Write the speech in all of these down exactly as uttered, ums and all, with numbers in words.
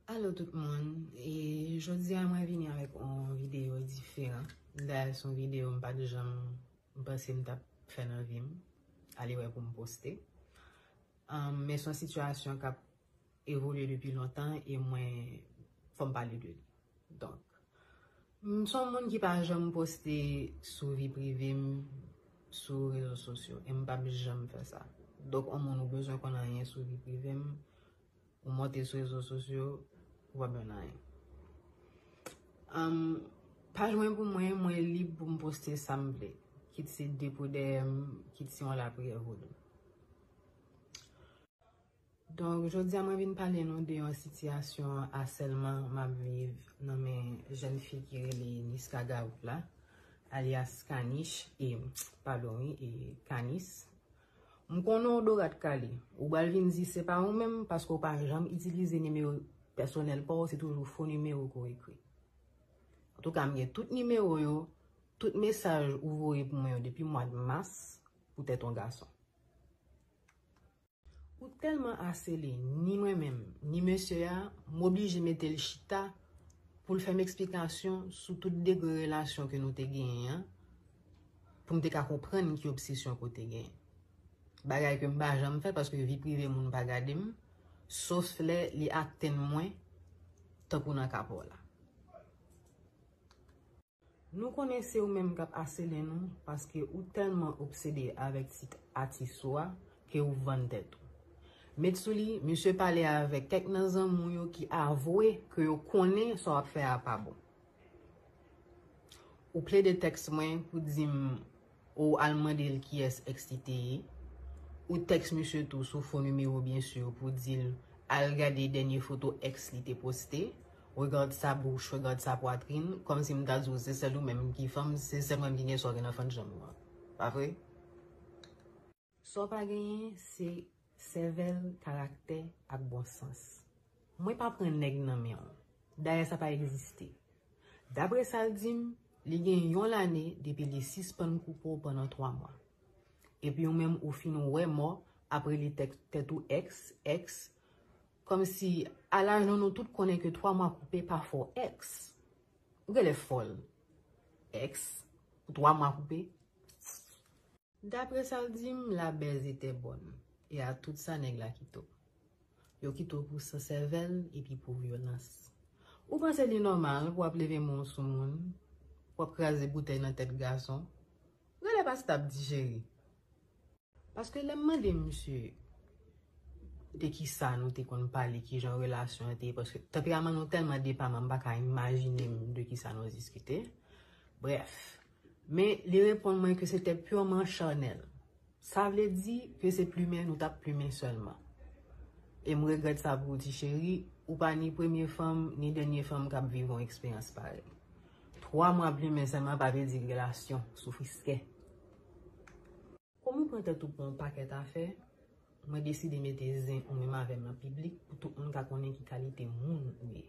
Alo tout moun, e jodi a mwen vini avèk yon videyo diferan. Dayè se yon videyo m pa t janm, m panse m t ap fè nan vi m, ale wè pou m poste. Um, men se yon sitiyasyon k ap evolye depi lontan e mwen, fò m pale de li. Donk, m se yon moun ki pa janm poste sou vi prive m sou rezo sosyo e m p ap janm fè sa. Donk, yon moun ou bezwen konn anyen sou vi prive m, ou monte sou rezo sosyo, ou p ap jwenn anyen. Um, paj mwen pou mwen, mwen lib pou m poste sa m vle. Kit se depo dèyè m, kit se yon lapriyè vodou. Donk, jodi a mwen vin pale nou de yon sitiyasyon asèlman m ap viv nan men jèn fi ki rele Niska Gaout la, alyas Kanish, e, padon wi, e, Kanis. M konnen w dorat kale. Ou pral vin di se pa ou menm paske w pa janm itilize nimewo pèsonèl pa w, se toujou fo nimewo ke w ekri. Antouka, m gen tout nimewo yo, tout mesaj ou voye pou mwen yo depi mwa mas pou tèt yon gason. Ou tèlman asele, ni mwen menm, ni mesye a, m oblije mete l chita pou l fè m eksplikasyon sou tout degre relasyon ke nou te genyen an, pou m te ka konprann ki obsesyon ke w te genyen. Bagay ke m pa janm fè paske vi prive moun pa gade m, sof lè li atenn mwen tankou nan ka pa w la. Nou konnen se ou menm k ap asele nou paske ou tèlman obsede avèk tit atis ou a ke ou vann tèt ou. Met sou li, misye pale avèk kèk nan zanmi w yo ki avwe ke yo konnen sa w ap fè a pa bon. Ou plede tèks mwen pou di m ou al mande l kiyès èks li te ye. Ou tèks misye tou sou fo nimewo byen si pou di l al gade dènye foto èks li te poste. Regarde sa bouche, regarde sa poitrine, kòmsi m ta di w se sèl ou menm ki fanm, se sèl mwen ki gen sa w gen nan fann janm ou an. Pa vre? Sa w pa genyen, se sèvèl, karaktè ak bon sans. Mwen pa pran nèg nan men w. Dayè sa pa egziste. Dapre sa l di m, li gen yon lane depi li sispann koupe w pandan twa mwa. Epi ou menm ou fin wè mò apre li tèks tèt ou èks, èks, kòmsi a laj nou nou tout konnen ke twa mwa koupe pa fè w èks. Ou genlè fòl. Èks, pou twa mwa koupe. Dapre sa l di m, la baise était bonne. E a tout sa nèg la kite w. Yo kite w pou san sèvèl epi pou vyolans. Ou panse li nòmal pou w ap leve men w sou moun, pou w ap kraze boutèy nan tèt gason? Genlè pa sa t ap di cheri. Paske lè m mande misye de kisa nou te konn pale, kijan relasyon an te ye, paske tanperaman nou tèlman depaman, m pa ka imajine m de kisa nou diskite. Brèf, men li reponn mwen ke se te purman chanèl. Sa vle di ke se plimen nou t ap plimen sèlman. E m regrèt sa pou ou ti cheri, ou pa ni premye fanm, ni dènye fanm k ap viv yon eksperyans parèy. Twa mwa plimen sèlman pa vle di relasyon, soufriskè. Kòm ou pran tèt ou pou yon pakèt afè, mwen deside mete zen ou menm avè m nan piblik pou tout moun ka konnen ki kalite moun ou ye,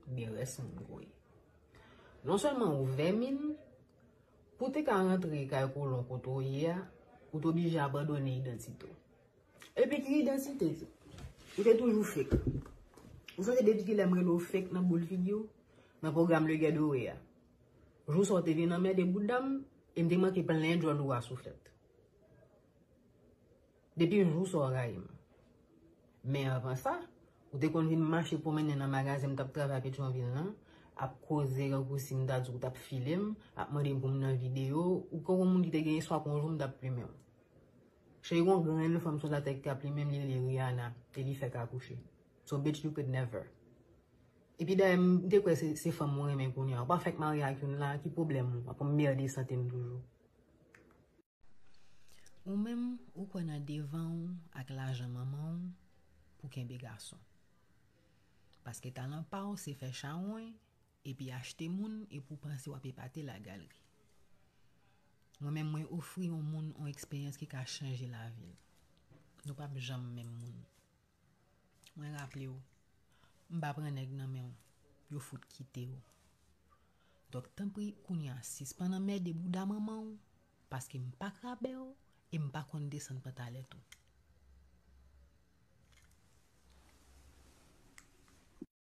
oubyen rès moun ou ye. Non sèlman ou vèmin, pou w te ka rantre kay kolon kote w ye a, ou t oblije abandone idantite w. Epi ki idantite? Ou te toujou fake. Ou sonje depi kilè m rele w fake nan boul figi w, nan pwogram Le Guet Doré a? Jou sa w te vin anmède bouda m, e m te manke plen djòl ou a souflèt. Depi jou sa w rayi m. Men anvan sa, ou te konn vin mache pwomennen nan magazen m t ap travay Petyonvil lan, ap koze kankou si m ta di w t ap file m, ap mande m pou m nan videyo, ou kankou moun ki te gen espwa ke yon jou m t ap plimen w. Cheri, gon grenn fanm sou latè ki ka plimen m, li rele Rihanna, e li fèk akouche. So bitch, you could never. Epi dayè, m te kwè se, se fanm ou renmen kounye a. Ou pa fèk marye ak youn la, ki pwoblèm ou? W ap anmède sante m toujou. Ou menm, ou kwè nan devan w ak lajan manman w pou kenbe gason. Paske talan pa w se fè chawony, epi achte moun, epi w panse w ap epate lagalri. Mwen menm, mwen ofri yon moun yon eksperyans ki ka chanje lavi l. Nou p ap janm menm moun. Mwen raple w, m pa pran nèg nan men w, yo fout kite w. Donk, tanpri, kounye a, sispann anmède bouda manman w, paske m pa krabè w e m pa konn desann pantalèt ou.